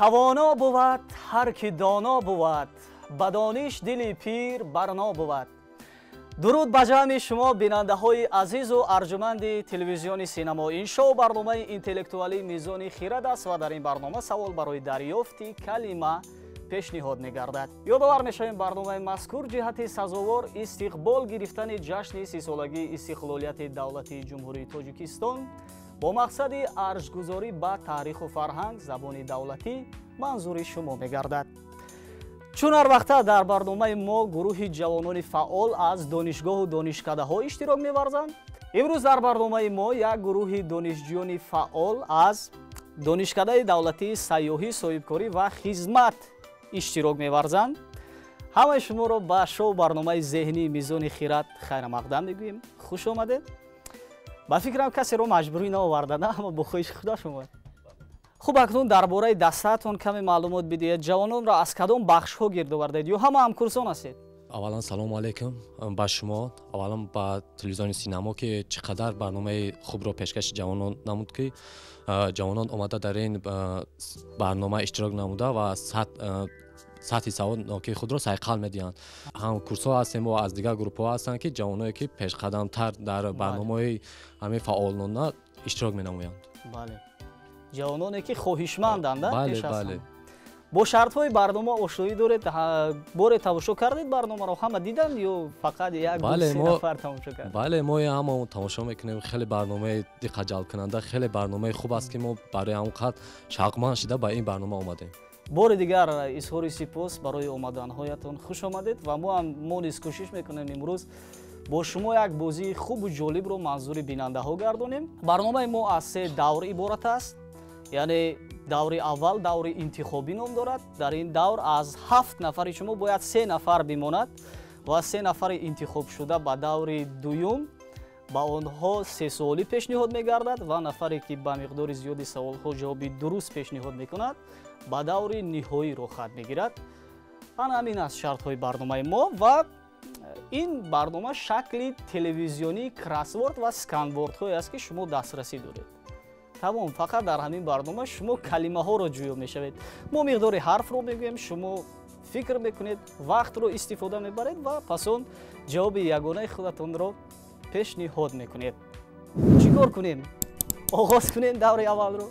Тавоно бувад ҳар ки доно бувад, ба дониш дили пир барно бувад. Дуруд ба ҷамъи шумо бинандаҳои азизу арҷуманди телевизиони Синамо. Ин шоу барномаи интеллектуалии Мизони хирад аст ва дар ин барнома савол барои дарёфти калима пешниҳод мегардад. Ёдовар мешавем, барномаи мазкур ҷиҳати сазовор истиқбол гирифтани ҷашни 30-солагии истиқлолияти давлатии Ҷумҳурии Тоҷикистон бо мақсади арҷгузорӣ ба таъриху фарҳанг, забони давлатӣ манзури шумо мегардад. Чун ҳар вақта дар барномаи мо гурӯҳи ҷавонони фаъол аз донишгоҳу донишкадаҳо иштирок меварзанд, имрӯз дар барномаи мо як гурӯҳи донишҷӯёни фаъол аз донишкадаи давлатии сайёҳӣ, соҳибкорӣ ва хизмат иштирок меварзанд. Ҳамаи шуморо ба шоу барномаи зеҳнии Мизони хирад хайрамақдам мегӯем. Хуш омадед. Ба фикрам, касеро маҷбурӣ наоварда, на, ҳама бо хоҳиши худаш омад. Хуб, акнун дар бораи дастаатон каме маълумот бидиҳед. Ҷавононро аз кадом бахшҳо гирд овардед ё ҳама ҳамкурсон ҳастед? Аввалан, салому алайкум ба шумо, аввалан ба телевизиони Синамо, ки чӣ қадар барномаи хубро пешкаши ҷавонон намуд, ки ҷавонон омада дар ин барнома иштирок намуда ва сатҳи саводнокии худро сайқал медиҳанд. Ҳамкурсҳо ҳастем ва аз дигар группҳо ҳастанд, ки ҷавоное, ки пешқадамтар дар барномаҳои ҳамин фаъолона иштирок менамоянд. Бале, ҷавононе ки хоҳишманданд. Бале, бале. Бо шартҳои барнома ошноӣ доред? Боре тамошо кардед барномаро? Ҳама диданд ё фақат як се нафар тамошо кард? Бале, мо ҳама тамошо мекунем. Хеле барномаи диққатҷалбкунанда, хеле барномаи хуб аст, ки мо барои ҳамон қад шавқманд шида ба ин барнома омадем. Бори дигар изҳори сипос барои омаданҳоятон. Хуш омадед. Ва мо низ кӯшиш мекунем имрӯз бо шумо як бозии хубу ҷолибро манзури бинандаҳо гардонем. Барномаи мо аз се давр иборат аст. Яъне даври аввал даври интихобӣ ном дорад. Дар ин давр аз 7 нафари шумо бояд 3 нафар бимонад ва 3 нафари интихобшуда ба даври дуюм ба онҳо 3 суолӣ пешниҳод мегардад ва нафаре ки ба миқдори зиёди саволҳо ҷавоби дуруст пешниҳод мекунад, ба даври ниҳоӣ роҳхат мегирад. Ана ҳамин аст шартҳои барномаи мо ва ин барнома шакли телевизионии кроссворд ва сканвордҳое аст, ки шумо дастрасӣ доред. Тамом, фақат дар ҳамин барнома шумо калимаҳоро ҷӯё мешавед. Мо миқдори ҳарфро мегӯем, шумо фикр мекунед, вақтро истифода мебаред ва пас он ҷавоби ягонаи худатонро пешниҳод мекунед. Чӣ кор кунем? Оғоз кунем даври аввалро.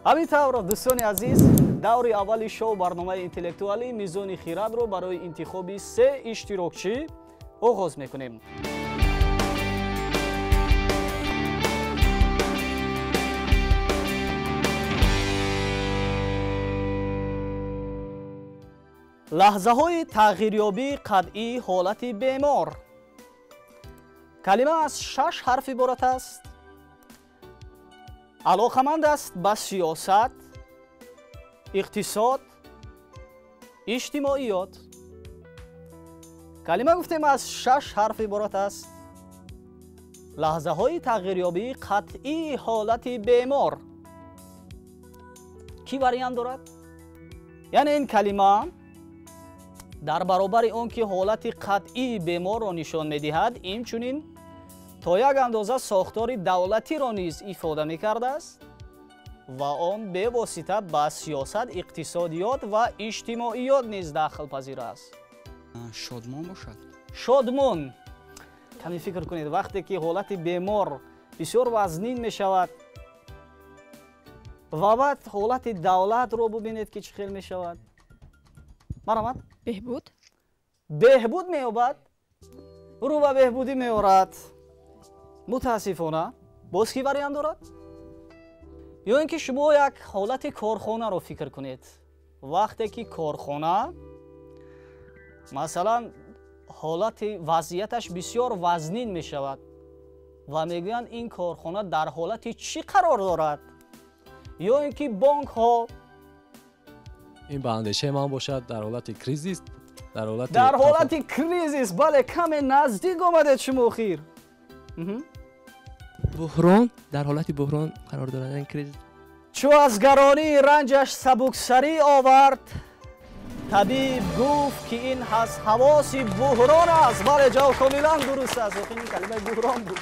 Ҳамин тавр, дӯстони азиз, даври аввали шоу барномаи интеллектуалии Мизони хирадро барои интихоби 3 иштирокчӣ оғоз мекунем. Лаҳзаҳои тағйирёбии қатъии ҳолати бемор. Калима аз 6 ҳарф иборат аст. Алоқаманд аст ба сиёсат, иқтисод, иҷтимоиёт. Калима, гуфтем, аз 6 ҳарф иборат аст. Лаҳзаҳои тағйирёбии қатъии ҳолати бемор. Кӣ вариант дорад? Яъне ин калима дар баробари он ки ҳолати қатъии беморро нишон медиҳад, инчунин то як андоза сохтори давлатиро низ ифода мекардааст ва он бевосита ба сиёсат, иқтисодиёт ва иҷтимоиёт низ дахлпазир аст. Шодмон бошад. Шодмон. Каме фикр кунед, вақте ки ҳолати бемор бисёр вазнин мешавад ва баъд ҳолати давлатро бубинед, ки чӣ хел мешавад. Марҳамат. Беҳбуд. Беҳбуд меёбад, рӯ ба беҳбудӣ меорад. Мутаассифона, боз кӣ вариант дорад? Ё ин ки шумо як ҳолати корхонаро фикр кунед. Вақте ки корхона, масалан, ҳолати вазъияташ бисёр вазнин мешавад ва мегӯянд, ин корхона дар ҳолати чӣ қарор дорад? Ё ин ки бонкҳо. Ин ба андешаи ман бошад, дар ҳолати кризис, дар ҳолати кризис. Бале, каме наздик омадед шумо охир. Буҳрон, дар ҳолати буҳрон қарор дорад, ин кризис. Чу аз гаронии ранҷаш сабуксарӣ овард, табиб гуфт, ки ин аз ҳавоси буҳрон аст. Бале, ҷавоб комилан дуруст аст. Охир ин калимаи буҳрон буд.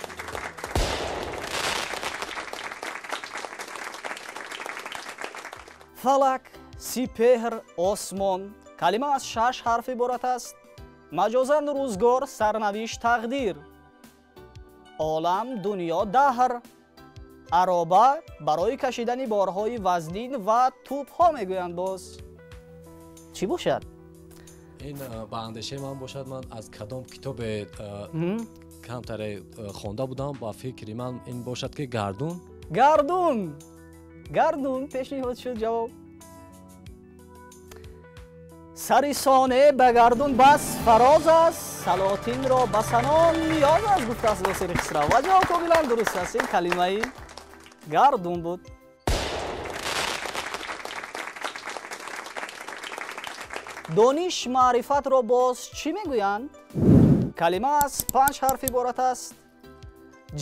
Фалак Сипеҳр, осмон. Калима аз 6 ҳарф иборат аст. Маҷозан рӯзгор, сарнавишт, тақдир. Олам, дунё, даҳр. Ароба барои кашидани борҳои вазнин ва тӯбҳо мегӯянд боз. Чӣ бошад? Ин ба андешаи ман бошад, ман аз кадом китобе камтаре хонда будам, ба фикри ман ин бошад ки гардун. Гардун. Гардун пешниҳод шуд ҷавоб. Сари соне ба гардун бас фароз аст, салотинро ба санон ниёз аст, гуфтааст Носири Хисрав. Ва ҷавоб комилан дуруст аст. Ин калимаи гардун буд. Дониш маърифатро боз чӣ мегӯянд? Калима аз 5 ҳарф иборат аст.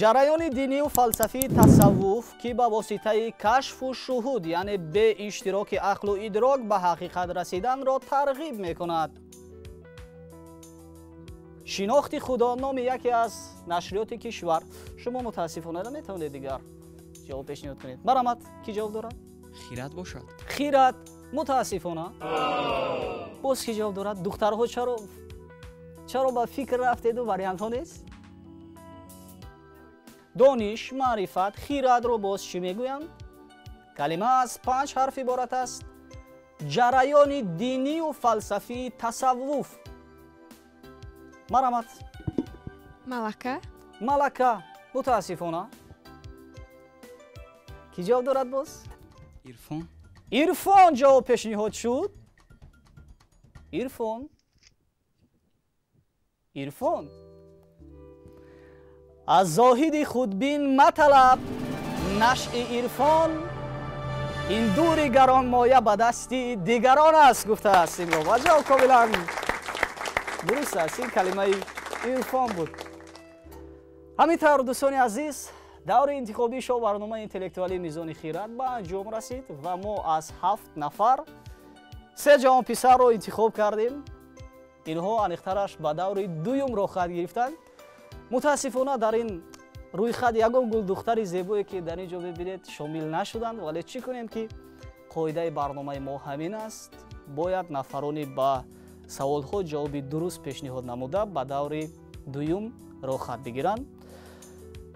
Ҷараёни динию фалсафии тасаввуф, ки ба воситаи кашфу шуҳуд, яъне бе иштироки ақлу идрок ба ҳақиқат расиданро тарғиб мекунад. Шинохти Худо номи яке аз нашриёти кишвар. Шумо мутаассифона наметавонед дигар ҷавоб пешниҳод кунед. Марҳамат, кӣ ҷавоб дорад? Хират бошад. Хират, мутаассифона. Боз кӣ ҷавоб дорад? Духтарҳо чаро ба фикр рафтеду вариантҳо нест? Дониш, маърифат, хиратро боз чӣ мегӯянд? Калима аз 5 ҳарф иборат аст. Ҷараёни динию фалсафии тасаввуф. Марҳамат. Малака. Малака, мутаассифона. Кӣ ҷавоб дорад боз? Ирфон. Ирфон ҷавоб пешниҳод шуд. Ирфон. Ирфон. Аз зоҳиди худбин маталаб нашъи ирфон, ин дури гаронмоя ба дасти дигарон аст, гуфтааст инро. Ва ҷавоб комилан дуруст аст. Ин калимаи ирфон буд. Ҳамин тавр, дӯстони азиз, даври интихобии шоу барномаи интеллектуалии Мизони Хират ба анҷом расид ва мо аз 7 нафар 3 ҷавонписарро интихоб кардем. Инҳо аниқтараш ба даври дуюм роҳхат гирифтанд. Мутаассифона дар ин рӯйхат ягон гулдухтари зебое ки дар ин ҷо мебинед шомил нашуданд, вале чӣ кунем ки қоидаи барномаи мо ҳамин аст. Бояд нафарони ба саволҳо ҷавоби дуруст пешниҳод намуда ба даври дуюм роҳхат бигиранд.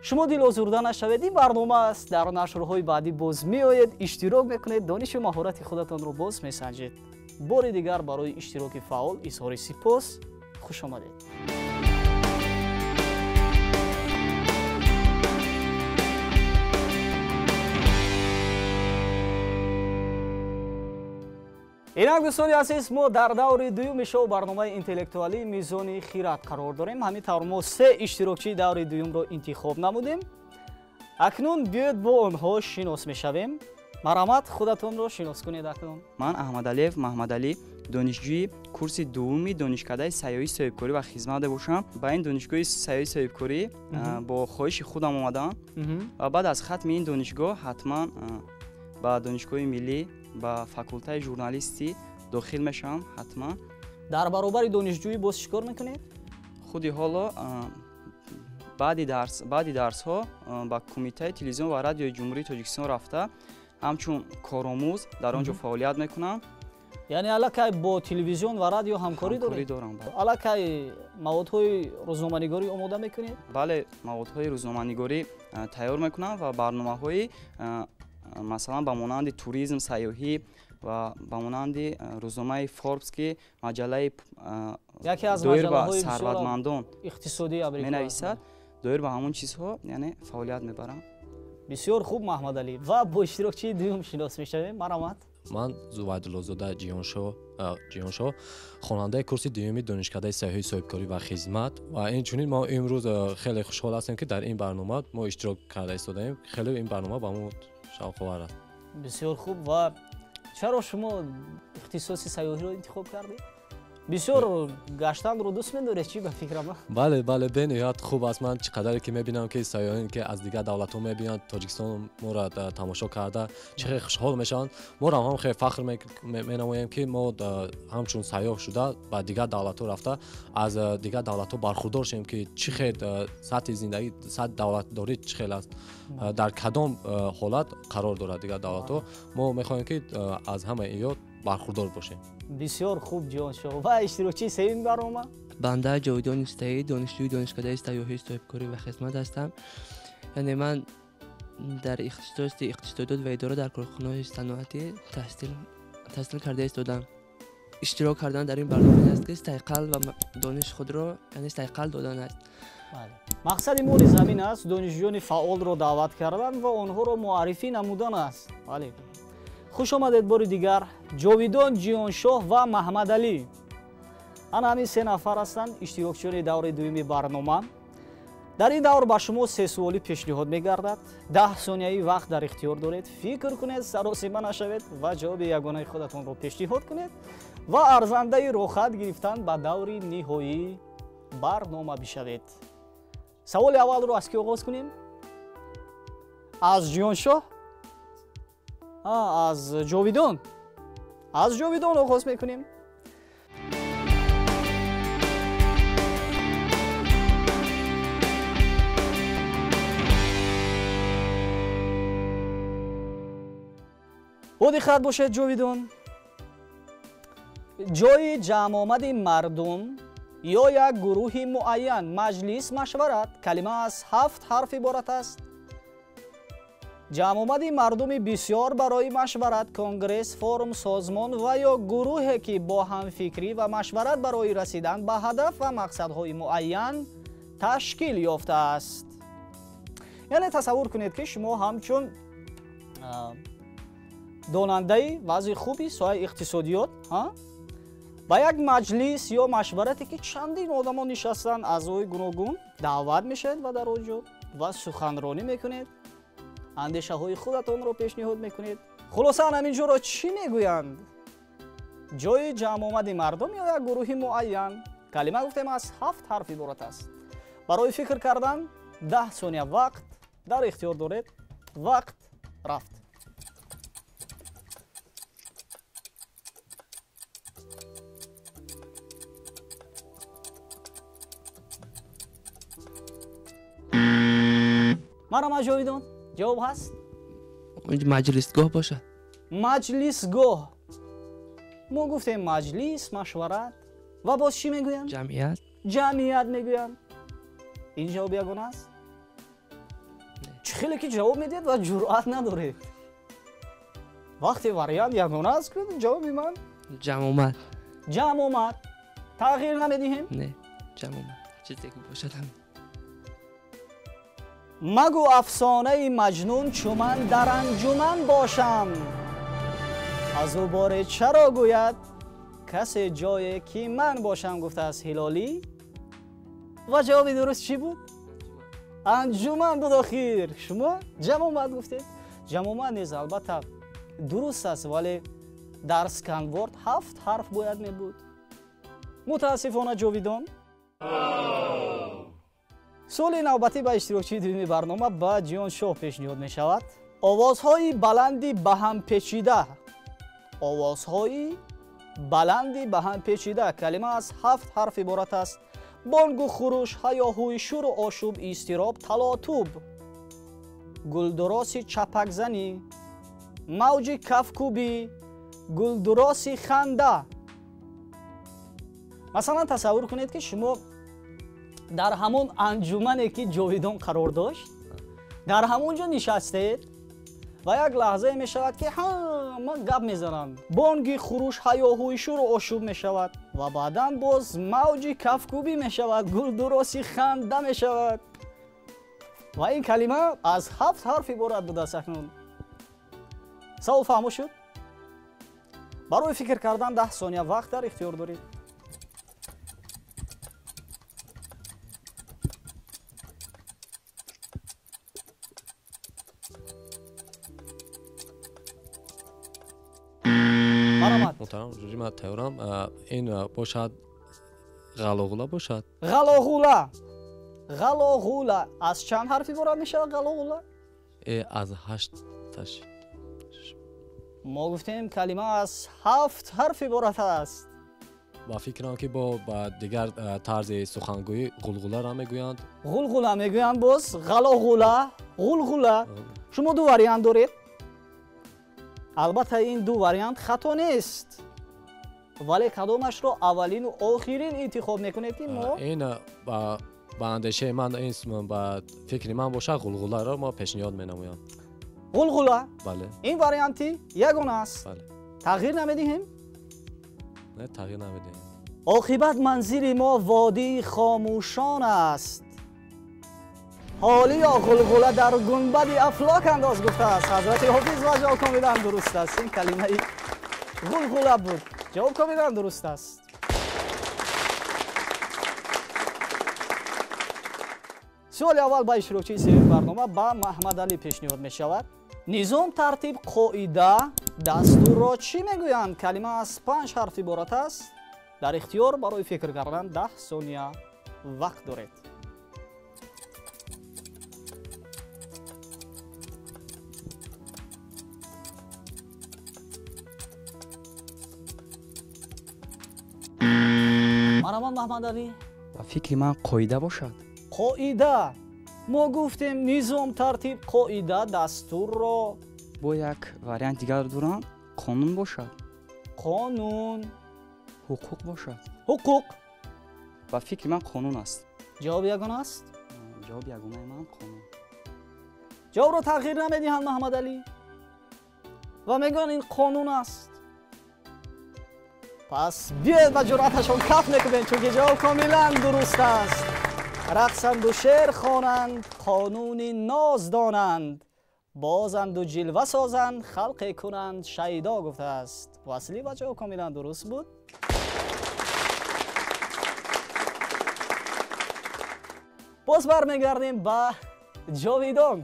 Шумо дилозурда нашавед, ин барнома аст. Дар нашрҳои баъдӣ боз меоед, иштирок мекунед, донишу маҳорати худатонро боз месанҷед. Бори дигар барои иштироки фаъол изҳори сипос. Хуш омадед. Инак, дӯстони азиз, мо дар даври дуюми шоу барномаи интеллектуалии Мизони Хират қарор дорем. Ҳамин тавр мо 3 иштирокчии даври дуюмро интихоб намудем. Акнун биёед бо онҳо шинос мешавем. Марҳамат, худатонро шинос кунед акнун. Ман Аҳмадалиев Маҳмадалӣ, донишҷӯи курси дуввуми донишкадаи сайёҳӣ, соҳибкорӣ ва хизмат мебошам. Ба ин донишгоҳи сайёҳӣ соҳибкорӣ бо хоҳиши худам омадам ва баъд аз хатми ин донишгоҳ ҳатман ба донишгоҳи миллӣ, ба факултаи журналистӣ дохил мешавам ҳатман. Дар баробари донишҷӯӣ боз чӣ кор мекунед? Худи ҳоло баъди дарсҳо ба Кумитаи телевизион ва радиои Ҷумҳурии Тоҷикистон рафта ҳамчун коромӯз дар он ҷо фаъолият мекунам. Яъне аллакай бо телевизион ва радио ҳамкорӣ доред? Дорам. Аллакай маводҳои рӯзноманигорӣ омода мекунед? Бале, маводҳои рӯзноманигорӣ тайёр мекунам ва барномаҳои масалан ба монанди туризм, сайёҳӣ ва ба монанди рӯзномаи Форбс, ки маҷаллаи доир ба сарватмандон менависад, доир ба ҳамон чизҳо яъне фаъолият мебарам. Бисёр хуб, Маҳмадалӣ. Ва бо иштирокчии дуюм шинос мешавем. Марҳамат. Ман Зувайдуллозода Ҷиҳоншоҳ, хонандаи курси дуюми донишкадаи сайёҳӣ, соҳибкорӣ ва хизмат. Ва инчунин мо имрӯз хеле хушҳол ҳастем, ки дар ин барнома мо иштирок карда истодаем. Хеле ин барнома ба мо шавқовар аст. Бисёр хуб. Ва чаро шумо ихтисоси сайёҳиро интихоб кардед? Бисёр гаштанро дӯст медоред, чӣ ба фикрам? Бале, бале, бениҳоят хуб аст. Ман чӣ қадаре ки мебинам, ки сайёҳин ки аз дигар давлатҳо мебиёнд, Тоҷикистон моро тамошо карда, чӣ хеле хушҳол мешаванд. Моро ҳам хеле фахр менамоем, ки мо ҳамчун сайёҳ шуда ба дигар давлатҳо рафта, аз дигар давлатҳо бархурдор шавем, ки чӣ хел сатҳи зиндагӣ, сатҳи давлатдорӣ чӣ хел аст, дар кадом ҳолат қарор дорад дигар давлатҳо. Мо мехоҳем, ки аз ҳамаи инҳо бархурдор бошем. Бисёр хуб, Ҷиҳоншоҳ. Ва иштирокчии сеюми барнома? Банда Ҷовидон Истаӣ, донишҷӯи донишкадаи сайёҳӣ, соҳибкорӣ ва хизмат ҳастам. Яъне ман дар ихтисоси иқтисодиёт ва идора дар корхонаҳои саноатӣ таҳсил карда истодам. Иштирок кардан дар ин барнома аст, ки сайқал ва дониши худро, яъне сайқал додан аст. Мақсади мо низ ҳамин аст, донишҷӯёни фаъолро даъват кардан ва онҳоро муаррифӣ намудан аст. Бале, хуш омадед бори дигар, Ҷовидон, Ҷиҳоншоҳ ва Маҳмадалӣ. Ана ҳамин се нафар ҳастанд иштирокчиёни даври дуюми барнома. Дар ин давр ба шумо се суолӣ пешниҳод мегардад. 10 сонияи вақт дар ихтиёр доред. Фикр кунед, саросима нашавед ва ҷавоби ягонаи худатонро пешниҳод кунед ва арзандаи роҳат гирифтан ба даври ниҳоии барнома бишавед. Саволи аввалро аз ки оғоз кунем? Аз Ҷиҳоншоҳ? Аз Ҷовидон. Аз Ҷовидон оғоз мекунем. Бо диққат бошед, Ҷовидон. Ҷойи ҷамъомади мардум ё як гурӯҳи муайян, маҷлис, машварат. Калима аз 7 ҳарф иборат аст. Ҷамъомади мардуми бисёр барои машварат, конгресс, форум, созмон ва ё гурӯҳе, ки бо ҳамфикрӣ ва машварат барои расидан ба ҳадаф ва мақсадҳои муайян ташкил ёфтааст. Яъне тасаввур кунед, ки шумо ҳамчун донандаи вазъи хуби соҳаи иқтисодиёт ба як маҷлис ё машварате, ки чандин одамон нишастанд, аъзои гуногун, даъват мешавед ва дар он ҷо ва суханронӣ мекунед, андешаҳои худатонро пешниҳод мекунед. Хулоса, ҳамин ҷоро чӣ мегӯянд? Ҷойи ҷамъомади мардум ё як гурӯҳи муайян. Калима гуфтем аз 7 ҳарф иборат аст. Барои фикр кардан 10 сония вақт дар ихтиёр доред. Вақт рафт. Марама, Ҷовидон, ҷавоб ҳаст? Маҷлисгоҳ бошад. Маҷлисгоҳ. Мо гуфтем маҷлис, машварат ва боз чӣ мегӯянд? Ҷамъият. Ҷамъият мегӯянд. Ин ҷавоб ягона аст? Чӣ хеле ки ҷавоб медиҳед ва ҷуръат надоред. Вақте вариант ягона аст, ҷавоби ман? Ҷамъомад. Ҷамъомад. Тағйир намедиҳем? Не, ҷамъомад. Чизе ки бошад ҳамин. Магӯ афсонаи маҷнун, чуман дар анҷуман бошам. Аз ӯ боре чаро гӯяд касе ҷое ки ман бошам, гуфтааст Ҳилолӣ. Ва ҷавоби дуруст чӣ буд? Анҷуман буд. Охир шумо ҷамъомад гуфтед. Ҷамъомад низ албатта дуруст аст, вале дар сканворд 7 ҳарф бояд мебуд. Мутаассифона, Ҷовидон. Суоли навбатӣ ба иштирокчии дуюми барнома, ба Ҷиҳоншоҳ пешниҳод мешавад. Овозҳои баланди ба ҳам печида. Овозҳои баланди ба ҳам печида. Калима аз 7 ҳарф иборат аст. Бонгу хуруш, ҳаёҳӯй, шуру ошуб, изтироб, талотуб. Гулдуроси чапакзанӣ, мавҷи кафкӯбӣ, гулдуроси ханда. Масалан, тасаввур кунед, ки шумо дар ҳамон анҷумане, ки Ҷовидон қарор дошт, дар ҳамон ҷо нишастед ва як лаҳзае мешавад, ки ҳама гап мезананд. Бонги хуруш, ҳаёҳӯй, шуру ошуб мешавад ва баъдан боз мавҷи кафкӯбӣ мешавад, гулдуроси ханда мешавад. Ва ин калима аз 7 ҳарф иборат будааст. Акнун савол фаҳмо шуд? Барои фикр кардан 10 сония вақт дар ихтиёр доред. Муҳтарам жюри, ман тайёрам. Ин бошад ғалоғула бошад. Ғалоғула. Ғалоғула аз чанд ҳарф иборат мешавад ғалоғула? Аз 8 таш. Мо гуфтем калима аз 7 ҳарф иборат аст. Ба фикрам, ки бо дигар тарзи сухангӯӣ ғулғуларо мегӯянд. Ғулғула мегӯянд, боз ғалоғула, ғулғула. Шумо ду вариант доред. Албатта ин ду вариант хато нест, вале кадомашро аввалину охирин интихоб мекунед ки мо ин ба андешаи ман, ин ба фикри ман бошад, ғулғуларо мо пешниҳод менамоям. Ғулғула? Бале. Ин варианти ягона аст. Бале. Тағйир намедиҳем? Не, тағйир намедиҳем. Оқибат манзили мо водии хомӯшон аст. Ҳолиё ғулғула дар гунбади афлок андоз, гуфтааст ҳазрати ҳофиз ва ҷавоб комилан дуруст аст. Ин калимаи ғулғула буд. Ҷавоб комилан дуруст аст. Суоли аввал ба иштирокчии сеюми барнома ба Маҳмадалӣ пешниҳод мешавад. Низом, тартиб, қоида, дастурро чӣ мегӯянд? Калима аз 5 ҳарф иборат аст. Дар ихтиёр барои фикр кардан 10 сония вақт доред. Марҳамат, Маҳмадалӣ. Ба фикри ман қоида бошад. Қоида. Мо гуфтем низом, тартиб, қоида, дастурро. Бо як вариант дигар дорам, қонун бошад. Қонун. Ҳуқуқ бошад. Ҳуқуқ. Ба фикри ман қонун аст. Ҷавоби ягона аст? Ҷавоби ягонаи ман қонун. Ҷавобро тағйир намедиҳанд Маҳмадалӣ ва мегӯянд ин қонун аст. Пас биёед ба ҷуръаташон каф мекунем, чунки ҷавоб комилан дуруст аст. Рақсанду шеър хонанд, қонуни ноз донанд, бозанду ҷилва созанд, халқе кунанд шайдо, гуфтааст. Васлӣ ва ҷавоб комилан дуруст буд. Боз бармегардем ба Ҷовидон.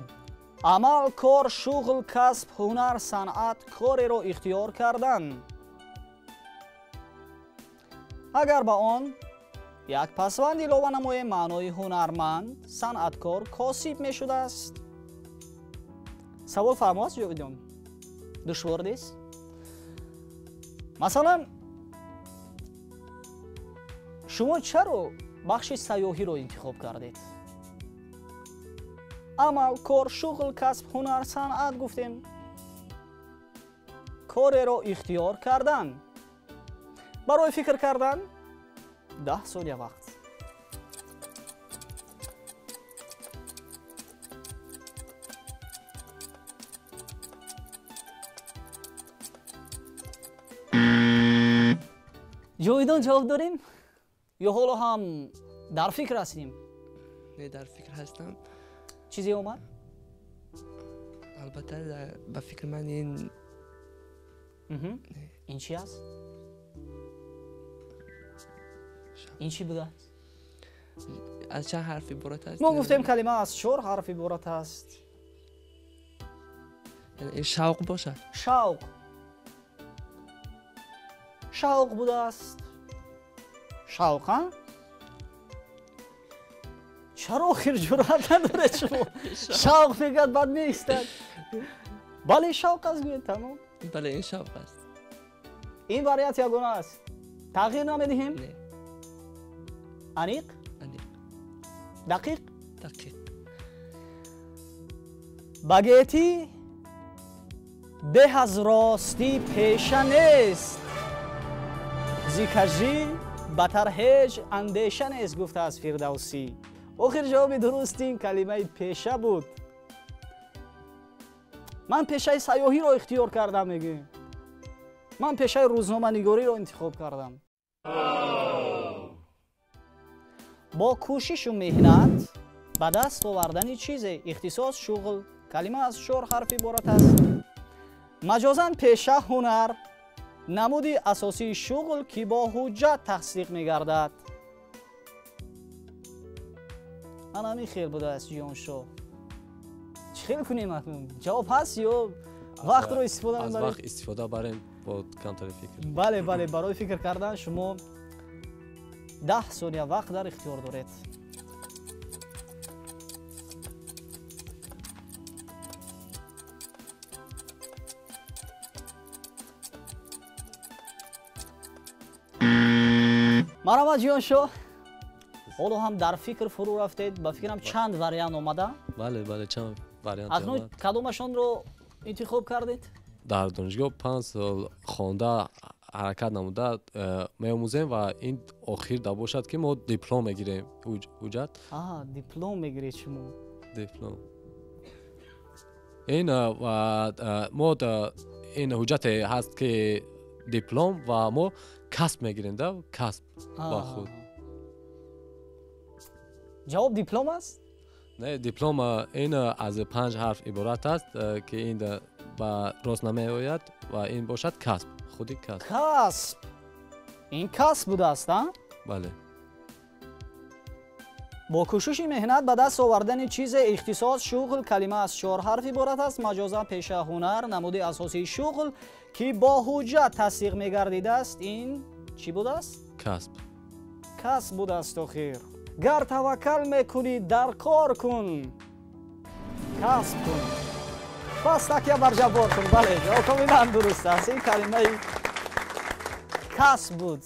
Амал, кор, шуғл, касб, ҳунар, санъат, кореро ихтиёр кардан. Агар ба он як пасванд илова намоем, маънои ҳунарманд, санъаткор, косиб мешудааст. Савол фаҳмо аст, Ҷовидон? Душвор нест? Масалан, шумо чаро бахши сайёҳиро интихоб кардед? Амал, кор, шуғл, касб, ҳунар, санъат гуфтем. Кореро ихтиёр кардан. Барои фикр кардан 10 сония вақт. Ҷовидон, ҷавоб дорем ё ҳоло ҳам дар фикр ҳастем? Не, дар фикр ҳастам. Чизе омад? Албатта, ба фикри ман ин ин чи аст? Ин чӣ будааст? Аз чанд ҳарф иборат аст? Мо гуфтем калима аз 4 ҳарф иборат аст. Ин шавқ бошад. Шавқ. Шавқ будааст. Шавқ, ҳа? Чаро охир ҷуръат надоред шумо? Шавқ мегӯяд, баъд меистад. Бале, шавқ аст, гӯед, тамом. Бале, ин шавқ аст. Ин вариант ягона аст. Тағйир намедиҳем? Не. Аниқ? Аниқ. Дақиқ? Дақиқ. Ба гетӣ беҳ аз ростӣ пеша нест, зи кажӣ батар ҳеҷ андеша нест, гуфтааст Фирдавсӣ. Охир ҷавоби дуруст ин калимаи пеша буд. Ман пешаи сайёҳиро ихтиёр кардам, мегӯем. Ман пешаи рӯзноманигориро интихоб кардам. Бо кӯшишу меҳнат ба даст овардани чизе, ихтисос, шуғл. Калима аз 4 ҳарф иборат аст. Маҷозан пеша, ҳунар, намуди асосии шуғл, ки бо ҳуҷҷат тасдиқ мегардад. Ана ҳамин хел будааст, Ҷиёншоҳ. Чӣ хел кунем акнун? Ҷавоб ҳаст ё вақтро истифода мебарем? Аз вақт истифода барем бо камтари фикр. Бале, бале, барои фикр кардан шумо 10 сония вақт дар ихтиёр доред. Марҳамат, Ҷиёншоҳ. Ҳоло ҳам дар фикр фурӯ рафтед. Ба фикрам чанд вариант омада? Бале, бале, чанд вариант. Акнун кадомашонро интихоб кардед? Дар донишгоҳ 5 сол хонда ҳаракат намуда меомӯзем ва ин охир да бошад ки мо диплом мегирем. Ҳуҷҷат. Диплом мегиред шумо? Диплом. Ин ва мо ин ҳуҷҷате ҳаст ки диплом ва мо касб мегирем, да, касб ба худ. Ҷавоб диплом аст? Не, диплом ин аз 5 ҳарф иборат аст ки ин ба рост намеояд ва ин бошад касб, худи касб. Касб. Ин касб будааст, а? Бале. Бо кӯшиши меҳнат ба даст овардани чизе, ихтисос, шуғл, калима аз 4 ҳарф иборат аст, маҷозан пеша, ҳунар, намуди асосии шуғл ки бо ҳуҷҷат тасдиқ мегардидааст, ин чӣ будааст? Касб. Касб будааст охир. Гар таваккал мекунӣ, дар кор кун, касб кун, пас такя бар ҷаббор кун. Бале, ҷавоб комилан дуруст аст. Ин калимаи касб буд.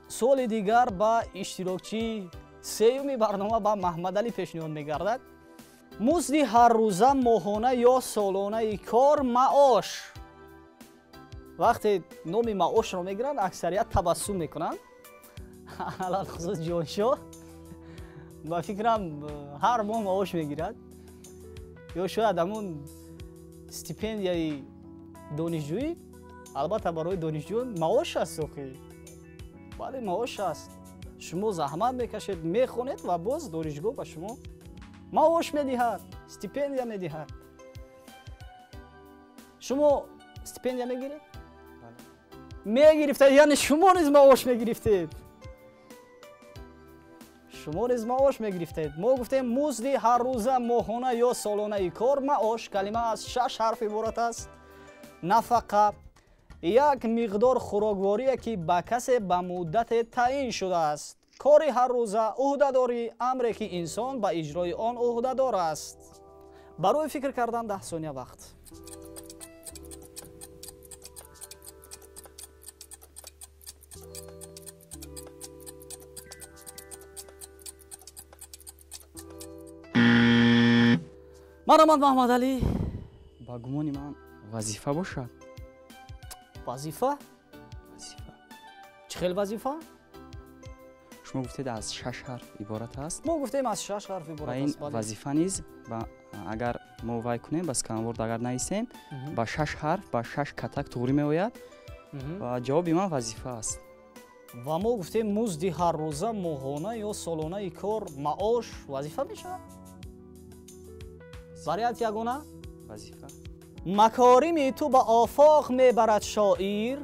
Суоли дигар ба иштирокчии сеюми барнома ба Маҳмадалӣ пешниҳод мегардад. Музди ҳаррӯза, моҳона ё солонаи кор, маош. Вақте номи маошро мегиранд, аксарият табассум мекунанд. Алалхусус Ҷоншоҳ ба фикрам ҳар моҳ маош мегирад, ё шояд ҳамун стипендияи донишҷӯӣ. Албатта барои донишҷӯён маош аст охи. Бале, маош аст. Шумо заҳмат мекашед, мехонед ва боз донишгоҳ ба шумо маош медиҳад, стипендия медиҳад. Шумо стипендия мегиред? Мегирифтед, яъне шумо низ маош мегирифтед. Шумо низ маош мегирифтед. Мо гуфтем музди ҳаррӯза, моҳона ё солонаи кор, маош, калима аз 6 ҳарф иборат аст. Нафақа, як миқдор хӯрокворие ки ба касе ба муддате таъин шудааст. Кори ҳаррӯза, ӯҳдадорӣ, амре ки инсон ба иҷрои он ӯҳдадор аст. Барои фикр кардан 10 сония вақт. Марҳамат, Маҳмадалӣ. Ба гумони ман вазифа бошад. Вазифа? Вазифа. Чӣ хел вазифа? Шумо гуфтед аз 6 ҳарф иборат аст. Мо гуфтем аз 6 ҳарф иборат аст. Ва ин вазифа низ агар мо вай кунем, ба сканворд агар нависем, ба 6 ҳарф, ба 6 катак туғрӣ меояд ва ҷавоби ман вазифа аст. Ва мо гуфтем музди ҳаррӯза, моҳона ё солонаи кор, маош, вазифа мешавад? Вариант ягона? Вазифа. Макорими ту ба офоқ мебарад шоир,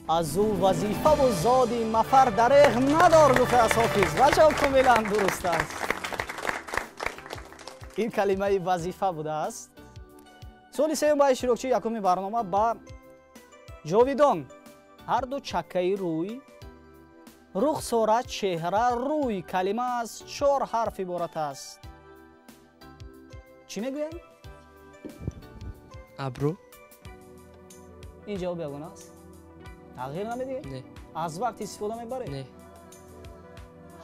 аз ӯ вазифаву зоди мафар дареғ надор, гуфтааст Ҳофиз. Ва ҷавоб комилан дуруст аст. Ин калимаи вазифа будааст. Суоли сеюм ба иштирокчии якуми барнома ба Ҷовидон. Ҳар ду чаккаи рӯй, рухсора, чеҳра, рӯй, калима аз 4 ҳарф иборат аст. Чӣ мегӯям? Абрӯ. Ин ҷавоб ягона аст? Тағйир намедиҳед? Не. Аз вақт истифода мебаред? Не.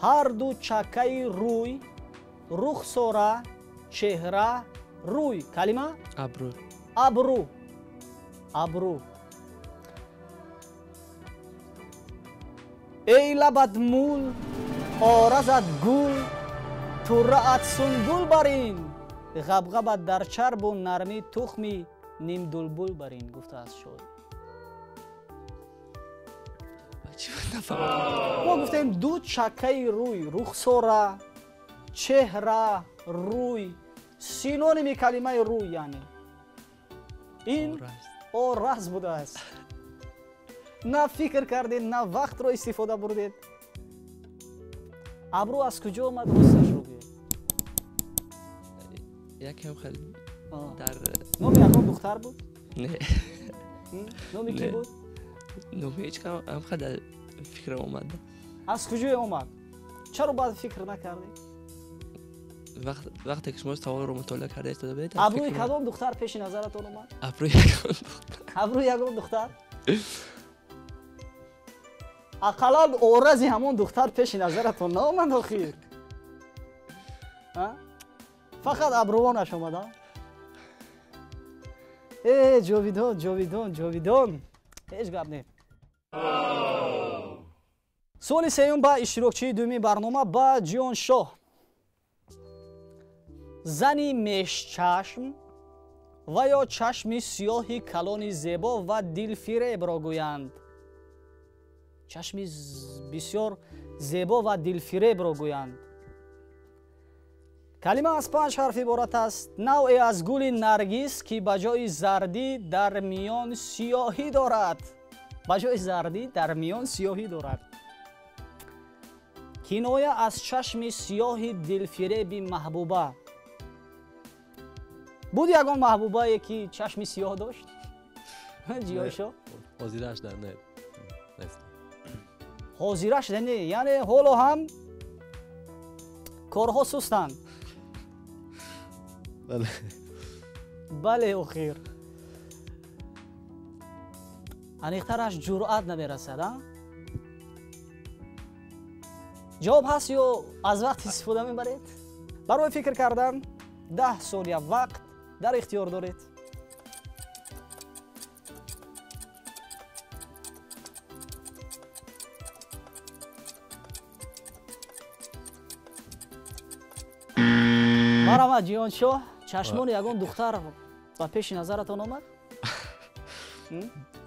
Ҳар ду чаккаи рӯй, рухсора, чеҳра, рӯй, калима? Абрӯ. Абрӯ. Абрӯ. Эй лабат мул, оразат гул, турраат сунбул барин, ғабғабат дар чарбу нармӣ тухми нимдулбул барин, гуфтааст шоир. Мо гуфтем ду чаккаи рӯй, рухсора, чеҳра, рӯй, синоними калимаи рӯй, яъне ин ораз будааст. На фикр кардед, на вақтро истифода бурдед. Абрӯ аз куҷо омад, росташро гӯед? Якам хеле дар номи ягон духтар буд? Не. Номи ки буд? Номи ҳеҷ кам, ҳам дар фикрам омад. Аз куҷое омад? Чаро баъд фикр накардед? Вақте ки шумо саволро мутолиа карда истода будед, абрӯи кадом духтар пеши назаратон омад? Абрӯи ягон духтар. Абрӯи ягон духтар? Ақаллан орази ҳамон духтар пеши назаратон наомад охир. Фақат абрувонаш омада. Э, Ҷовидон, Ҷовидон, Ҷовидон, ҳеҷ гап не. Суоли сеюм ба иштирокчии дуюми барнома, ба Ҷионшоҳ. Зани мешчашм ва ё чашми сиёҳи калони зебо ва дилфиребро гӯянд. Чашми бисёр зебо ва дилфиребро гӯянд. Калима аз панҷ ҳарф иборат аст. Навъе аз гули наргис, ки ба ҷои зардӣ дар миён сиёҳӣ дорад. Ба ҷои зардӣ дар миён сиёҳӣ дорад. Киноя аз чашми сиёҳи дилфиреби маҳбуба. Буд ягон маҳбубае, ки чашми сиёҳ дошт? Ҷиёшо? Ҳозираш не. Ҳозираш не, яъне ҳоло ҳам корҳо сустанд. Бале. Бале, охир. Аниқтараш ҷуръат намерасад, а? Ҷавоб ҳаст ё аз вақт истифода мебаред? Барои фикр кардан 10 сония вақт дар ихтиёр доред. Марҳамат, Ҷиҳоншоҳ, чашмони ягон духтар ба пеши назаратон омад?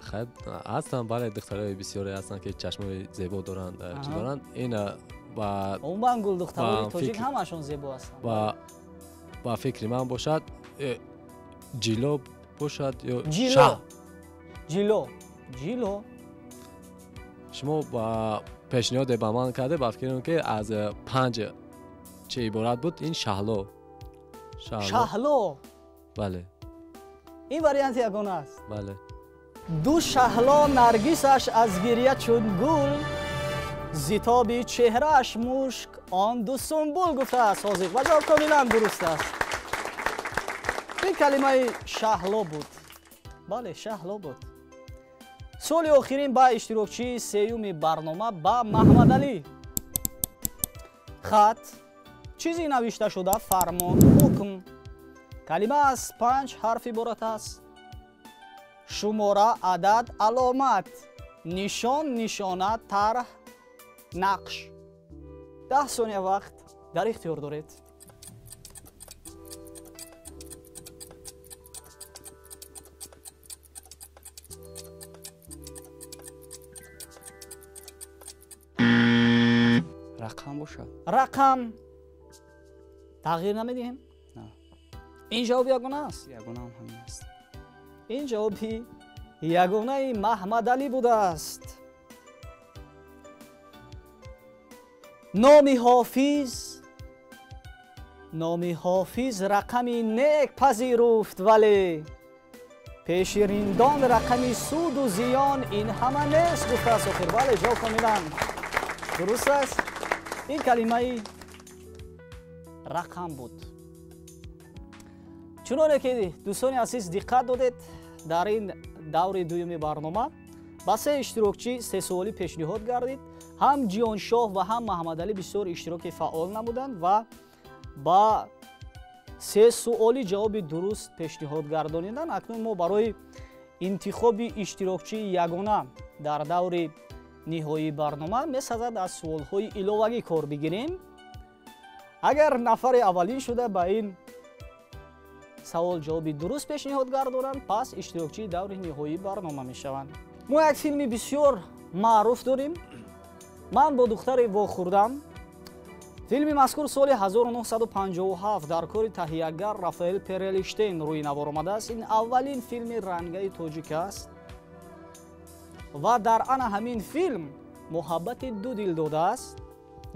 Хайр, ҳастанд, бале, духтарои бисёре ҳастанд, ки чашмои зебо доранд, чӣ доранд. Ин ба умуман гулдухтарои тоҷик ҳамашон зебо ҳастанд. Ба фикри ман бошад, ҷило бошад ё ҷило. Ҷило, ҷило. Шумо ба пешниҳоде ба ман карде, ба фикрам, ки аз панҷ чӣ иборат буд, ин шаҳло. Шаҳло. Бале. Ин варианти ягона аст. Бале. Ду шаҳло наргисаш аз гиря чун гул, зитоби чеҳрааш мушк он ду сумбул, гуфтааст ҳозир ва ҷавоб комилан дуруст аст. Ин калимаи шаҳло буд. Бале, шаҳло буд. Суоли охирин ба иштирокчии сеюми барнома, ба Маҳмадалӣ. Хат, чизи навишташуда, фармон, ҳукм. Калима аз панҷ ҳарф иборат аст. Шумора, адад, аломат, нишон, нишона, тарҳ, нақш. 10 сония вақт дар ихтиёр доред. Рақам бошад. Рақам тағйир намедиҳем? На. Ин ҷавоб ягона аст? Ягонаам ҳамин аст. Ин ҷавоби ягонаи Маҳмадалӣ будааст. Номи ҳофиз, номи ҳофиз рақами нек пазируфт, вале пеши риндон рақами суду зиён ин ҳама нест, гуфтааст охир. Бале, ҷавоб комилан дуруст аст. Ин калимаи рақам буд. Чуноне ки дӯстони азиз диққат додед, дар ин даври дуюми барнома ба се иштирокчӣ се суолӣ пешниҳод гардид. Ҳам Ҷиҳоншоҳ ва ҳам Маҳмадалӣ бисёр иштироки фаъол намуданд ва ба се суоли ҷавоби дуруст пешниҳод гардониданд. Акнун мо барои интихоби иштирокчии ягона дар даври ниҳоии барнома месазад аз суолҳои иловагӣ кор бигирем. Агар нафари аввалин шуда ба ин савол ҷавоби дуруст пешниҳод гардонанд, пас иштирокчии даври ниҳоии барнома мешаванд. Мо як филми бисёр маъруф дорем. Ман бо духтаре вохӯрдам. Филми мазкур соли 1957 дар кори таҳиягар Рафаэл Перелиштейн рӯи навор омадааст. Ин аввалин филми рангаи тоҷик аст ва дар ана ҳамин филм муҳаббати ду дил додааст.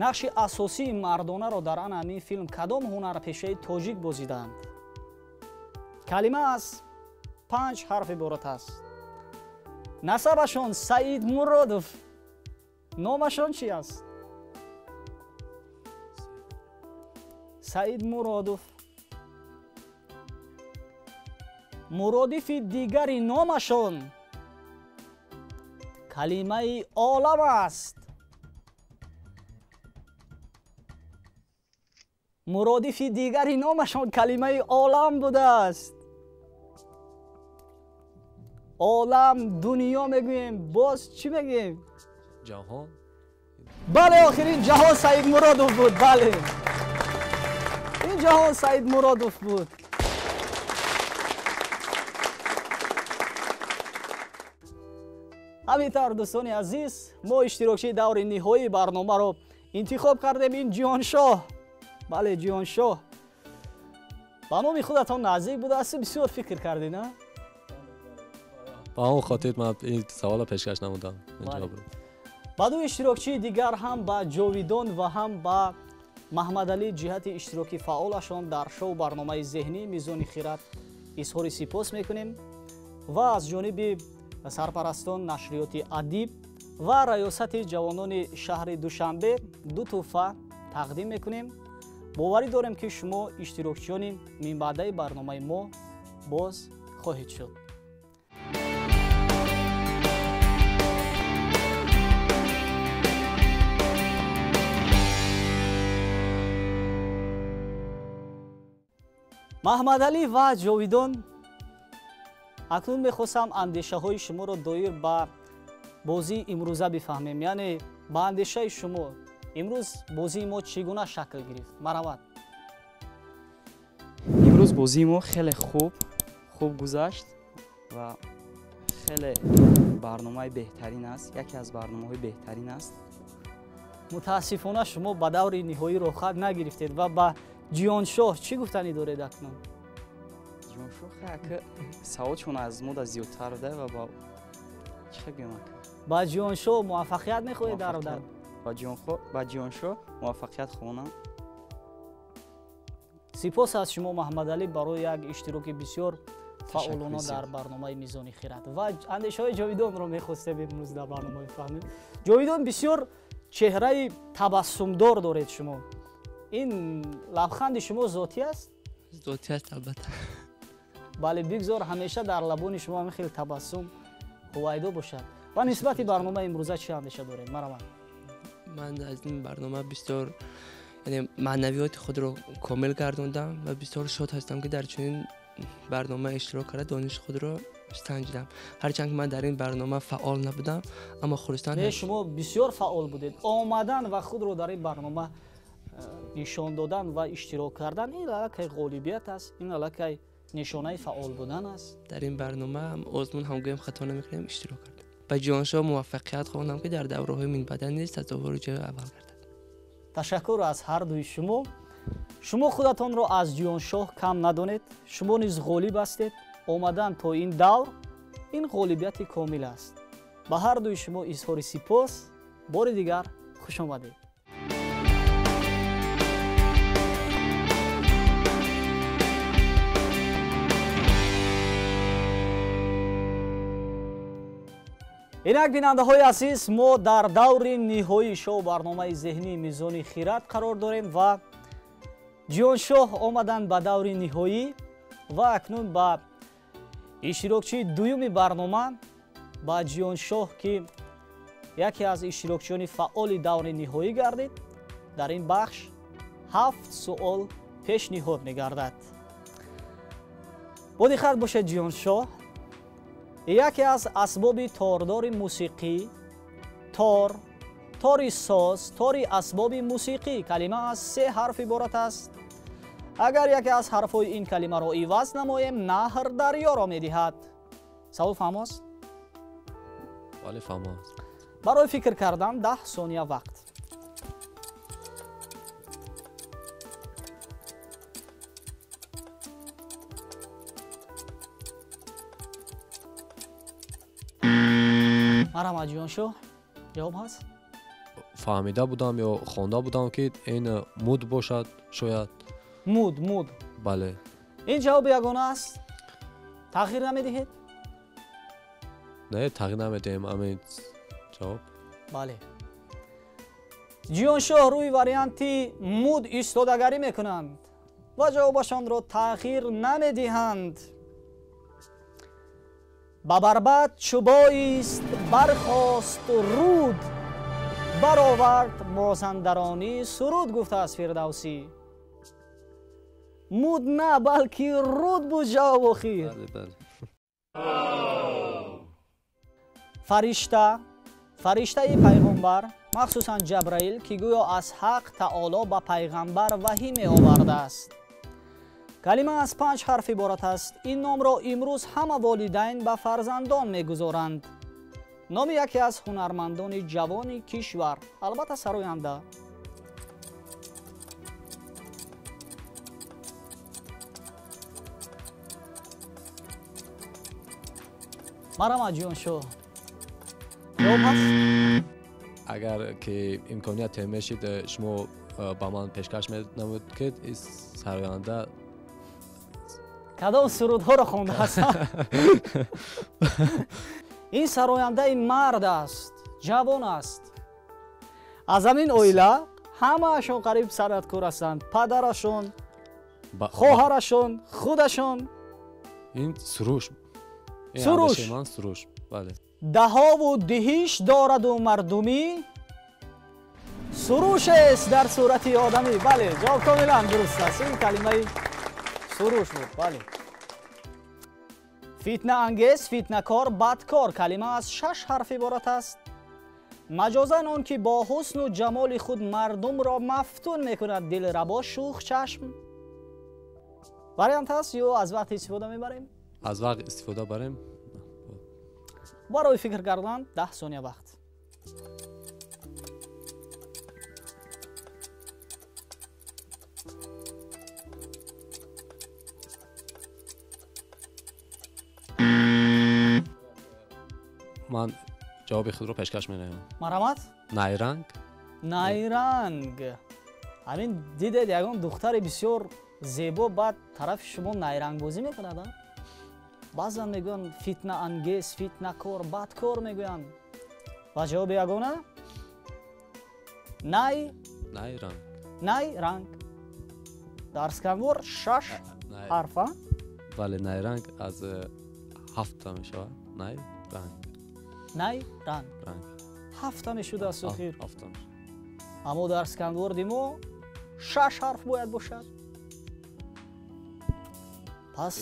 Нақши асосии мардонаро дар ана ҳамин филм кадом ҳунарпешаи тоҷик бозидаанд? Калима аз панҷ ҳарф иборат аст. Насабашон Саид Муродов. Номашон чи аст? Саид Муродов. Муродифи дигари номашон калимаи олам аст. Муродифи дигари номашон калимаи олам будааст. Олам, дунё мегӯем, боз чӣ мегӯем? Ҷаҳон. Бале, охирин Ҷаҳон Саидмуродов буд. Бале, ин Ҷаҳон Саидмуродов буд. Ҳамин тавр, дӯстони азиз, мо иштирокчии даври ниҳоии барномаро интихоб кардем. Ин Ҷиҳоншоҳ. Бале, Ҷиҳоншоҳ, ба номи худатон наздик будааст. Бисёр фикр кардед, на? Ба он хотир ман ин саволро пешкаш намудам. Ба ду иштирокчии дигар ҳам, ба Ҷовидон ва ҳам ба Маҳмадалӣ, ҷиҳати иштироки фаъолашон дар шоу барномаи зеҳнӣ Мизони хирад изҳори сипос мекунем ва аз ҷониби сарпарастон нашриёти Адиб ва раёсати ҷавонони шаҳри Душанбе ду тӯҳфа тақдим мекунем. Боварӣ дорем, ки шумо иштирокчиёни минбаъдаи барномаи мо боз хоҳед шуд. Маҳмадалӣ ва Ҷовидон, акнун мехостам андешаҳои шуморо доир ба бозии имрӯза бифаҳмем. Яъне ба андешаи шумо имрӯз бозии мо чӣ гуна шакл гирифт? Марҳамат. Имрӯз бозии мо хеле хуб гузашт ва хеле барномаи беҳтарин аст, яке аз барномаҳои беҳтарин аст. Мутаассифона шумо ба даври ниҳоӣ роҳхат нагирифтед ва ба Ҷиҳоншоҳ чӣ гуфтанӣ доред акнун? Ҷиҳоншоҳ ака саволшон аз мо да зиёдтар буда ва ба чӣ гӯям ака? Ба Ҷиҳоншоҳ муваффақият мехоҳед дар одар? Ба Ҷиҳоншоҳ муваффақият хоҳонам. Сипос аз шумо, Маҳмадалӣ, барои як иштироки бисёр фаъолона дар барномаи Мизони хирад. Ва андешаҳои Ҷовидонро мехостем имрӯз дар барнома бифаҳмем. Ҷовидон, бисёр чеҳраи табассумдор доред шумо. Ин лабханди шумо зотӣ аст? Зотӣ аст, албатта. Бале, бигзор ҳамеша дар лабони шумо ҳамин хел табассум ҳувайдо бошад. Ва нисбати барномаи имрӯза чӣ андеша доред? Марҳамат. Ман аз ин барнома бисёр, яъне маънавиёти худро комил гардондам ва бисёр шод ҳастам, ки дар чунин барнома иштирок карда дониши худро санҷидам. Ҳарчанд ки ман дар ин барнома фаъол набудам, аммо хурсанд. Не, шумо бисёр фаъол будед. Омадан ва худро дар ин барнома нишон додан ва иштирок кардан ин аллакай ғолибият аст, ин аллакай нишонаи фаъол будан аст. Дар ин барнома озмун ҳам гӯем хато намекунем, иштирок кардам. Ба Ҷиҳоншоҳ муваффақият хоҳонам, ки дар давраҳои минбаъда низ сазовори ҷои аввал гардад. Ташаккур аз ҳар дуи шумо. Шумо худатонро аз Ҷиҳоншоҳ кам надонед, шумо низ ғолиб ҳастед. Омадан то ин давр ин ғолибияти комил аст. Ба ҳар дуи шумо изҳори сипос. Бори дигар хуш омадед. Инак, бинандаҳои азиз, мо дар даври ниҳоии шоу барномаи зеҳнии Мизони хирад қарор дорем ва Ҷиҳоншоҳ омаданд ба даври ниҳоӣ ва акнун ба иштирокчии дуюми барнома, ба Ҷиҳоншоҳ, ки яке аз иштирокчиёни фаъоли даври ниҳоӣ гардид, дар ин бахш 7 суол пешниҳод мегардад. Бо диққат бошед, Ҷиҳоншоҳ. Яке аз асбоби тордори мусиқӣ, тор, тори соз, тори асбоби мусиқӣ, калима аз 3 ҳарф иборат аст. Агар яке аз ҳарфҳои ин калимаро иваз намоем, наҳр дарёро медиҳад. Савол фаҳмост? Бале, фаҳмост. Барои фикр кардан 10 сония вақт. Марҳамат, Ҷиҳоншоҳ, ҷавоб ҳаст? Фаҳмида будам ё хонда будам, ки ин муд бошад, шояд. Муд, муд. Бале. Ин ҷавоби ягона аст? Тағйир намедиҳед? Не, тағйир намедиҳем, ҳамин ҷавоб. Бале. Ҷиҳоншоҳ рӯи варианти муд истодагарӣ мекунанд ва ҷавобашонро тағйир намедиҳанд. Ба барбад чу боист бархост руд, баровард мозандаронӣ суруд, гуфтааст Фирдавсӣ. Муд на, балки руд буд ҷавоб охир. Фаришта, фариштаи пайғамбар, махсусан Ҷабраил, ки гӯё аз Ҳақ таоло ба пайғамбар ваҳӣ меовардааст. Калима аз 5 ҳарф иборат аст. Ин номро имрӯз ҳама волидайн ба фарзандон мегузоранд. Номи яке аз ҳунармандони ҷавони кишвар, албатта сароянда. Марҳамат, Ҷоншоҳ. Ҷавоб ҳаст? Агар ки имконият мешид, шумо ба ман пешкаш менамуд, ки ин сароянда кадом сурудҳоро хондааст? Ин сарояндаи мард аст, ҷавон аст. Аз ҳамин оила ҳамаашон қариб санъаткор ҳастанд. Падарашон, хоҳарашон, худашон. Ин Суруш. Суруш. Ман Суруш, бале. Даҳову диҳиш дораду мардумӣ, сурушест дар сурати одамӣ. Бале, ҷавоб комилан дуруст аст. Ин калимаи суруш буд, бале. Фитнаангез, фитнакор, бадкор. Калима аз 6 ҳарф иборат аст. Маҷозан он ки бо ҳусну ҷамоли худ мардумро мафтун мекунад. Дилрабо, шӯх чашм. Вариант ҳаст ё аз вақт истифода мебарем? Аз вақт истифода барем. Барои фикр кардан 10 сония вақт. Ман ҷавоби худро пешкаш менамоям. Марҳамат. Найранг. Найранг. Ҳамин дидед, ягон духтари бисёр зебо баъд тарафи шумо найрангбозӣ мекунад, а? Баъзан мегӯянд фитнаангез, фитнакор, бадкор мегӯянд. Ва ҷавоби ягона? Най? Найранг. Найранг. Дар сканвор 6 ҳарф, а? Бале, найранг аз 7 мешавад. Найранг. Найранг. 7 мешудааст охир. 7. Аммо дар сканворди мо 6 ҳарф бояд бошад. Пас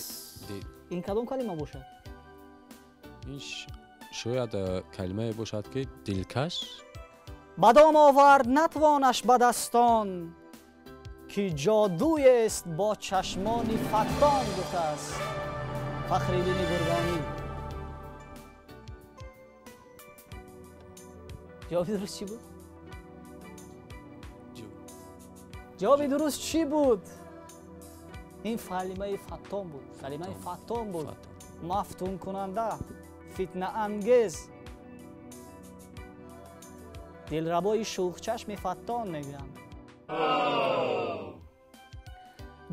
ин кадом калима бошад? Ин шояд калимае бошад, ки дилкаш. Ба дом овард натвонаш ба дастон, ки ҷодуест бо чашмони фаттон, гуфтааст Фахриддини Гургонӣ. Ҷавоби дуруст чӣ буд? Ҷавоби дуруст чӣ буд? Ин калимаи фаттон буд. Калимаи фаттон буд. Мафтункунанда, фитнаангез, дилрабои шӯхчашми фаттон мегӯянд.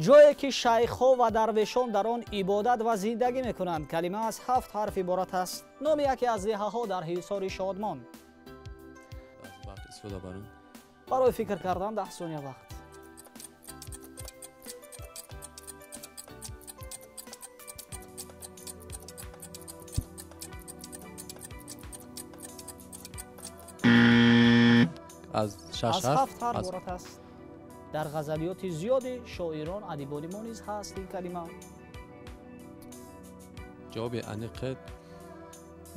Ҷое ки шайхҳо ва дарвешон дар он ибодат ва зиндагӣ мекунанд. Калима аз 7 ҳарф иборат аст. Номи яке аз деҳаҳо дар ҳисори Шодмон. Барои фикр кардан 10 сония вақт. Аз 6 аз 7 ҳарф иборат аст. Дар ғазалиёти зиёди шоирон, адибони мо низ ҳаст ин калима. Ҷавоби аниқ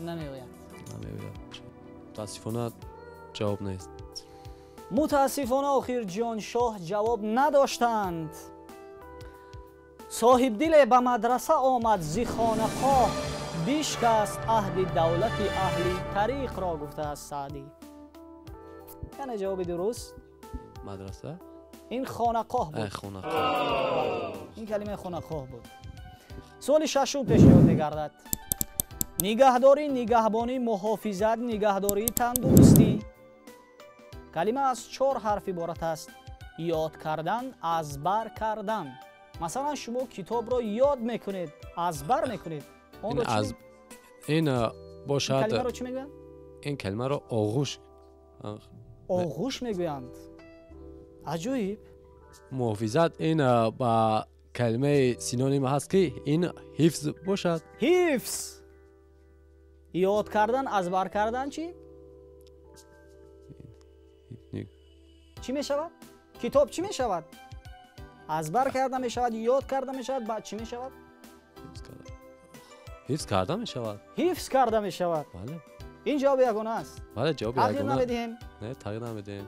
намеояд. Намеояд. Мутаассифона ҷавоб нест. Мутаассифона охир Ҷоншоҳ ҷавоб надоштанд. Соҳибдиле ба мадраса омад зи хонақоҳ, бишкаст аҳди давлати аҳли тариқро, гуфтааст Саъдӣ. Яъне ҷавоби дуруст? Мадраса? Ин хонақоҳ буд. Хонақоҳ. Ин калимаи хонақоҳ буд. Суоли шашум пешниҳод мегардад. Нигаҳдорӣ, нигаҳбонӣ, муҳофизат, нигаҳдории тандурустӣ. Калима аз 4 ҳарф иборат аст. Ёд кардан, аз бар кардан. Масалан, шумо китобро ёд мекунед, аз бар мекунед. Онро чӣ? Ин бошад. Калимаро чӣ мегӯянд? Ин калимаро оғӯш. Оғӯш мегӯянд. Аҷоиб. Муҳофизат ин ба калимаи синоним ҳаст, ки ин ҳифз бошад. Ҳифз. Ёд кардан, аз бар кардан чӣ? Чӣ мешавад? Китоб чӣ мешавад? Аз бар карда мешавад, ёд карда мешавад, баъд чӣ мешавад? Ҳифз карда мешавад. Ҳифз карда мешавад. Бале. Ин ҷавоби ягона аст? Бале, ҷавоби ягона. Тағйир намедиҳем? Не, тағйир намедиҳем.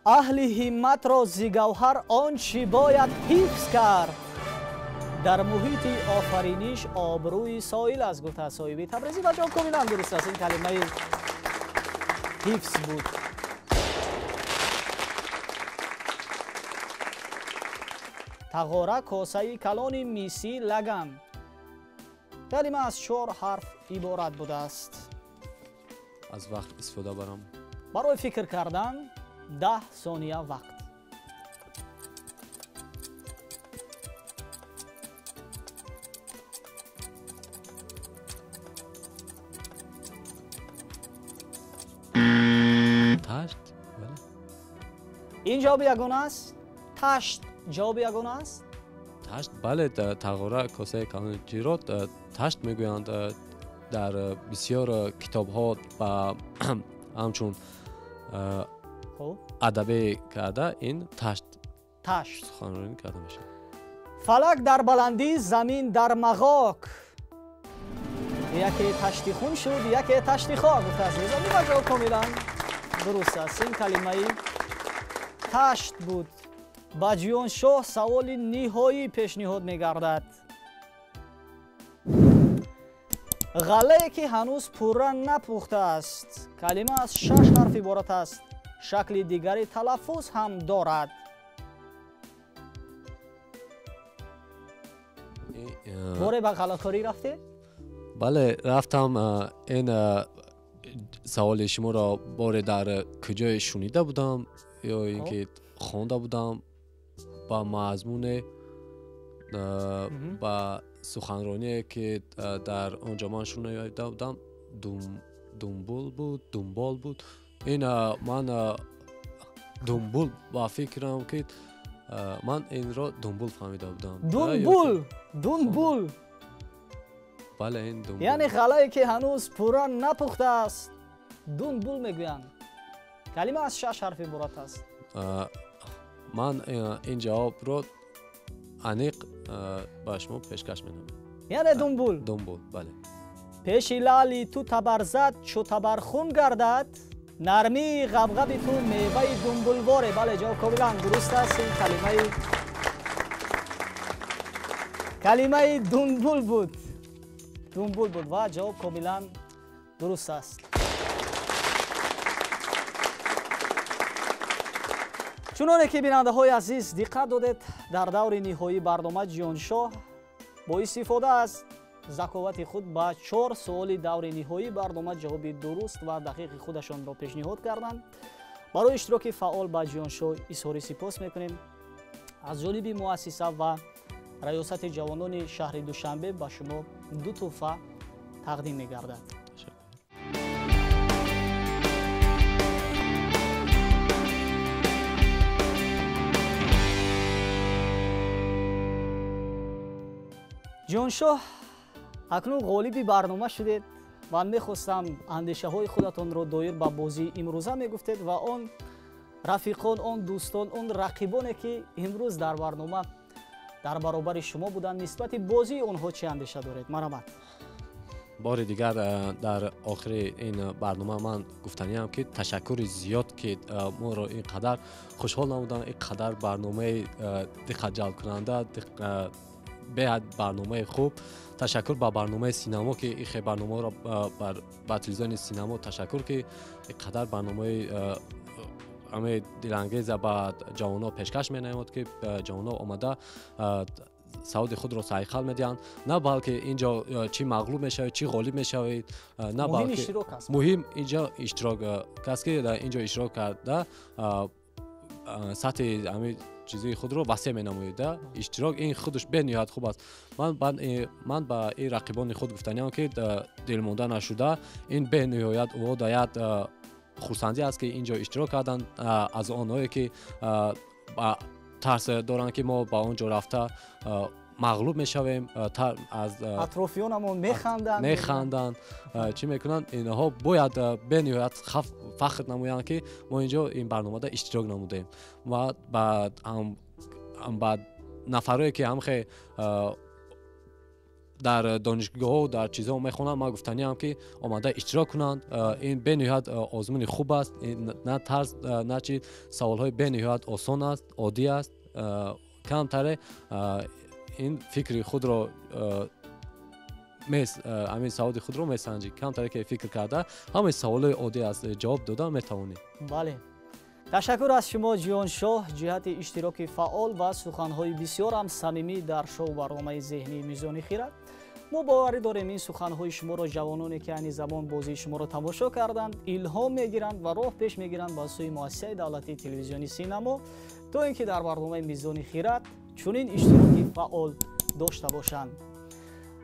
Аҳли ҳимматро зи гавҳар он чӣ бояд ҳифз кард. Дар муҳити офариниш обрӯи соил аст, гуфтааст соҳиби Табрезӣ ва ҷавоб комилан дуруст аст. Ин калимаи ҳифз буд. Тағора косаи калони мисӣ лаган. Калима аз 4 ҳарф иборат будааст. Аз вақт истифода барам. Барои фикр кардан 10 сония вақт. Ташт. Бале. Ин ҷавоби ягона аст? Ташт ҷавоби ягона аст? Ташт, бале, тағора косаи калони ҷиро ташт мегӯянд. Дар бисёр китобҳо ба ҳамчун адабӣ карда ин ташт суханронӣ карда мешавад. Фалак дар баландӣ, замин дар мағок. Яке ташти хун шуд, яке ташти хок, гуфтааст Низомӣ ва ҷавоб комилан дуруст аст. Ин калимаи ташт буд. Ба Ҷиёншоҳ саволи ниҳоӣ пешниҳод мегардад. Ғаллае ки ҳанӯз пурра напухтааст. Калима аз 6 ҳарф иборат аст. Шакли дигари талаффуз ҳам дорад. Боре ба ғаллакорӣ рафтед? Бале, рафтам. Ин саволи шуморо боре дар куҷое шунида будам ё ин ки хонда будам ба мазмуне, ба суханроние ки дар он ҷо ман шунида будам, думбул буд, думбол буд. Ин ман думбул ба фикрам ки ман инро думбул фаҳмида будам. Думбул, думбул. Бале, ин думбул. Яъне ғаллае ки ҳанӯз пурра напухтааст думбул мегӯянд. Калима аз 6 ҳарф иборат аст. Ман ин ҷавобро аниқ ба шумо пешкаш менамоям. Яъне думбул? Думбул, бале. Пеши лаъли ту табарзад чу табархун гардад, нармии ғабғаби ту меваи думбулворе. Бале, ҷавоб комилан дуруст аст. Ин калимаи думбул буд. Думбул буд ва ҷавоб комилан дуруст аст. Чуноне ки бинандаҳои азиз диққат додед, дар даври ниҳоии барнома Ҷиёншоҳ бо истифода аз заковати худ ба 4 суоли даври ниҳоии барнома ҷавоби дуруст ва дақиқи худашонро пешниҳод карданд. Барои иштироки фаъол ба Ҷиёншоҳ изҳори сипос мекунем. Аз ҷониби муассиса ва раёсати ҷавонони шаҳри Душанбе ба шумо 2 тӯҳфа тақдим мегардад. Ҷиёншоҳ, акнун ғолиби барнома шудед. Ман мехостам андешаҳои худатонро доир ба бозии имрӯза мегуфтед ва он рафиқон, он дӯстон, он рақибоне ки имрӯз дар барнома дар баробари шумо буданд, нисбати бозии онҳо чӣ андеша доред? Марҳамат. Бори дигар дар охири ин барнома ман гуфтаниам ки ташаккури зиёд ки моро ин қадар хушҳол намуданд, ин қадар барномаи диққатҷалбкунанда, беҳад барномаи хуб. Ташаккур ба барномаи синамо ки ин хел барномаро ба телевизиони синамо ташаккур ки ин қадар барномаи ҳамаи дилангеза ба ҷавонҳо пешкаш менамояд ки ҷавонҳо омада саводи худро сайқал медиҳанд. На балки инҷо чӣ мағлуб мешавед, чӣ ғолиб мешавед, на балки муҳим инҷо иштирок. Кас ки инҷо иштирок карда сатҳи ҳамин чизҳои худро васеъ менамояд. Иштирок ин худаш бениҳоят хуб аст. Ман ба ин рақибони худ гуфтаниам ки дилмонда нашуда, ин бениҳоят даят хурсандӣ аст ки инҷо иштирок карданд. Аз онҳое ки тарс доранд ки мо ба он ҷо рафта Мағлуб мешавем, аз атрофиёнамон механданд. Механданд, чӣ мекунанд. Инҳо бояд бениҳоят фахр намоянд, ки мо инҷо ин барномада иштирок намудем. Ва ба нафарое, ки ҳамхе дар донишгоҳҳо, дар чизҳо мехонанд, ман гуфтаниам, ки омада иштирок кунанд. Ин бениҳоят озмуни хуб аст, на тарс, на чи, саволҳои бениҳоят осон аст, оддӣ аст. Камтаре ин фикри худро, ҳамин саводи худро месанҷӣ. Камтаре ки фикр карда, ҳамаи саволҳои оддӣ аст, ҷавоб дода метавонӣ. Бале, ташаккур аз шумо, Ҷиёншоҳ, ҷиҳати иштироки фаъол ва суханҳои бисёрам самимӣ дар шоу барномаи зеҳнии Мизони хирад. Мо боварӣ дорем, ин суханҳои шуморо ҷавононе, ки айни замон бозии шуморо тамошо карданд, илҳом мегиранд ва роҳ пеш мегиранд ба сӯи муассисаи давлатии телевизиони Синамо, то ин ки дар барномаи Мизони хирад чунин иштироки фаъол дошта бошанд.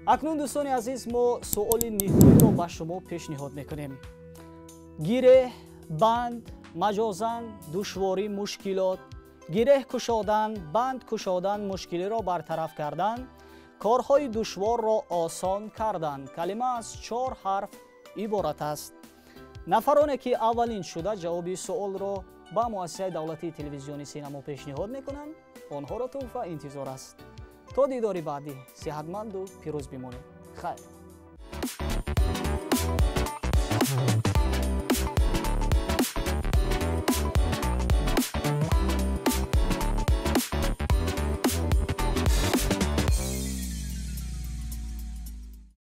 Акнун, дӯстони азиз, мо суоли ниҳоиро ба шумо пешниҳод мекунем. Гиреҳ, банд, маҷозан, душворӣ, мушкилот. Гиреҳ кушодан, банд кушодан, мушкилиро бартараф кардан, корҳои душворро осон кардан. Калима аз чор ҳарф иборат аст. Нафароне, ки аввалин шуда ҷавоби суолро ба муассисаи давлатии телевизиони Синамо пешниҳод мекунанд, онҳоро тӯҳфа интизор аст. То дидори баъдӣ сиҳатманду пирӯз бимонед. Хайр.